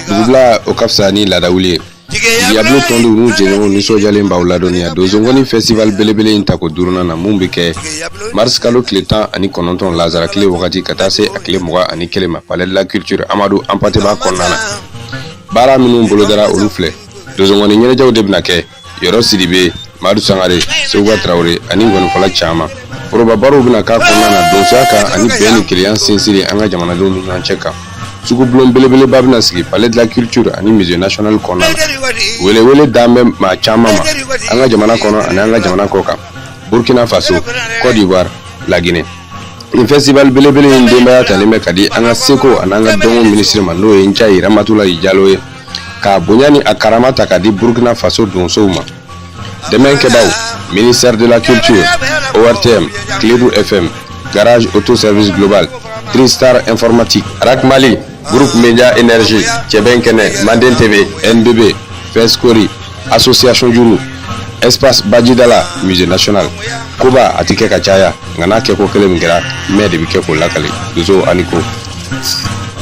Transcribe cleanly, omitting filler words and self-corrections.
Dugubila o ka fisa ni laadawuli ye. Jigiyabulon tɔndenw n'u jɛɲɔgɔnw nisɔndiyalen b'aw ladɔnniya donsonkɔni festival belebele in tako duurunan na, mun bɛ kɛ mars kalo tile 19 lazara tile wagati ka taa se a tile 21 ma, Palais de la Culture Amadou Hampâté Bâ kɔnɔna na. Baara minnu bolodara, olu filɛ: donsonkɔni ɲɛnajɛw de bɛna kɛ, Yɔrɔ Sidibe, Madu Sangare, Seguba Tarawele ani nkɔnifɔla caman. Foroba barow bɛna k'a kɔnɔna na donsoya kan ani bɛn ni kelenya sinsinni an ka jamanadenw ni ɲɔgɔn cɛ kan. Sugubulon belebeleba bɛna sigi Palais de la Culture ani Musée national kɔnɔna na. Welewele dan bɛ maa caman ma an ka jamana kɔnɔ ani an ka jamana kɔ kan, Burkina Faso, Côte d'Ivoire, La Guinée. Nin festival belebele in denbaya talen bɛ ka di an ka seko ani an ka dɔnko minisiri ma, n'o ye Njayi Ramatulayi Jalo ye, k'a bonya ni a karama ta ka di Burkina Faso donsow ma. Dɛmɛ kɛbaw: ministère de la Culture, ORTM, Kledu FM, Garage Auto Service Global, Tristar Informatique, Rak Mali, Groupe Média Énergie, Cɛbɛn Kɛnɛ, Manden TV, NBB, Fescori, Association Juru, Espace Bajidala, Musée national. Koba a ti kɛ ka caya, nka n'a kɛ ko kelen min kɛra, mɛ de bɛ kɛ k'o lakale. Donso ani ko.